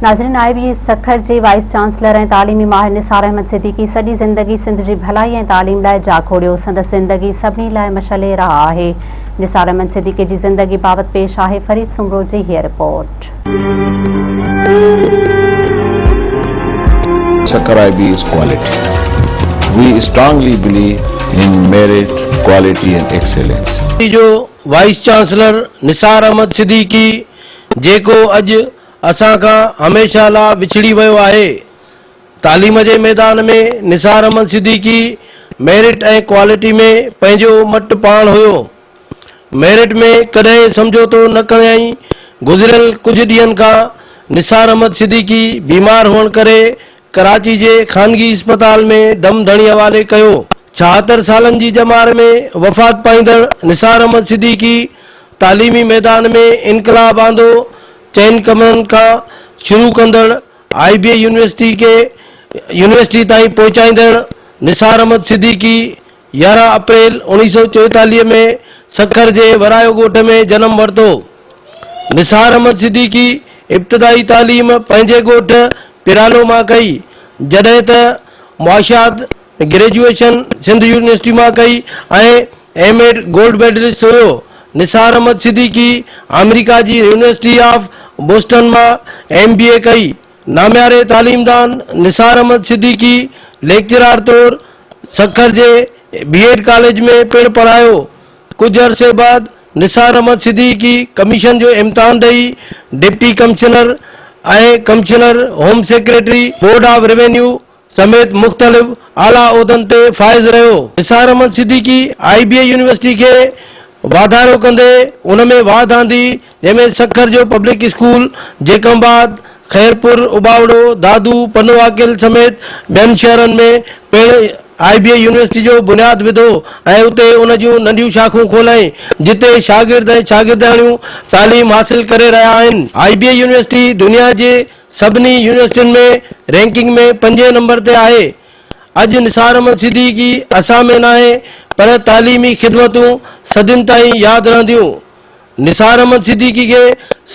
ناظرين آء بي اي سکر جي vice chancellor ۽ تعليمي ماهر نثار احمد صديقي سڄي زندگي سنڌ جي ڀلائي ۽ تعليم لاء جاکوڙيو، سندس زندگي سڀني لاء مشعل راهه آهي. نثار احمد صديقي جي زندگي بابت پيش آهي فريد سومرو جي هيء report. Sukkur I B is quality. We strongly believe in merit, quality and excellence. جو وائيس چانسلر نثار احمد صديقي جيڪو اڄ اسان کان هميشه لا وڇڙي ويو آهي. تعليم جي ميدان ۾ نثار احمد صديقي ميرٽ ۽ ڪوالٽي ۾ پنهنجو مٽ پاڻ هيو. ميرٽ ۾ ڪڏهن سمجهوتو نه ڪيائين. گذريل ڪجهه ڏينهن کان نثار احمد صديقي بيمار هئڻ ڪري ڪراچي جي خانگي اسپتال ۾ دم ڌڻي حوالي ڪيو. 76 سالن جي ڄمار ۾ وفات پائيندڙ نثار احمد صديقي تعليمي ميدان ۾ انقلاب آندو، چئن ڪمرن کان شروع ڪندڙ آء بي اي يونيورسٽي کي يونيورسٽي تائين پهچائيندڙ نثار احمد صديقي 11 اپريل 1944 ۾ سکر جي ورايو ڳوٺ ۾ جنم ورتو. نثار احمد صديقي ابتدائي تعليم پنهنجي ڳوٺ پيرالو مان ڪئي، جڏهن ته معاشيات گريجوئيشن سنڌ يونيورسٽي مان ڪئي ۽ ايم ايڊ گولڊ ميڊلسٽ هيو. نثار احمد صديقي آمريڪا جي يونيورسٽي آف بوسٽن مان ايم بي اي ڪئي. نامياري تعليمدان نثار احمد صديقي ليڪچرار طور سکر جي بي ايڊ ڪاليج ۾ پڻ پڙهايو. ڪجهه عرصي بعد نثار احمد صديقي ڪميشن جو امتحان ڏئي deputy commissioner ۽ commissioner, home secretary, board of revenue سميت مختلف اعليٰ عهدن تي فائز رهيو. Nisar Ahmed Siddiqui I B A university کي واڌارو ڪندي ان ۾ واڌ آندي جنهن ۾ سکر جو پبلڪ اسڪول، جيڪب آباد، خيرپور، اٻاوڙو، دادو، پنوعاقل سميت ٻين شهرن ۾ پڻ آء بي اي يونيورسٽي جو بنياد وڌو ۽ اتي ان جون ننڍيون شاخون کولائين جتي شاگرد ۽ شاگردياڻيون تعليم حاصل ڪري رهيا آهن. آء بي اي يونيورسٽي دنيا جي سڀني يونيورسٽين ۾ رينڪنگ ۾ پنجين نمبر تي آهي. اڄ نثار احمد صديقي اسان ۾ ناهي پر تعليمي خدمتون صدين تائين ياد رهنديون. نثار احمد صديقي کي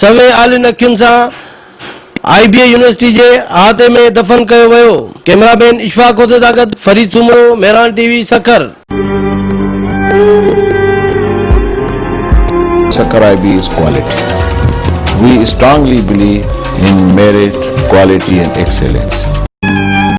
سوين آلين اکين سان آء بي اي يونيورسٽي جي احاطي ۾ دفن ڪيو ويو. ڪئميرا مين اشفاق کوسي سان گڏ Farid Soomro, Mehran T V, Sukkur. Sukkur I B is quality. We strongly believe in merit, quality and excellence.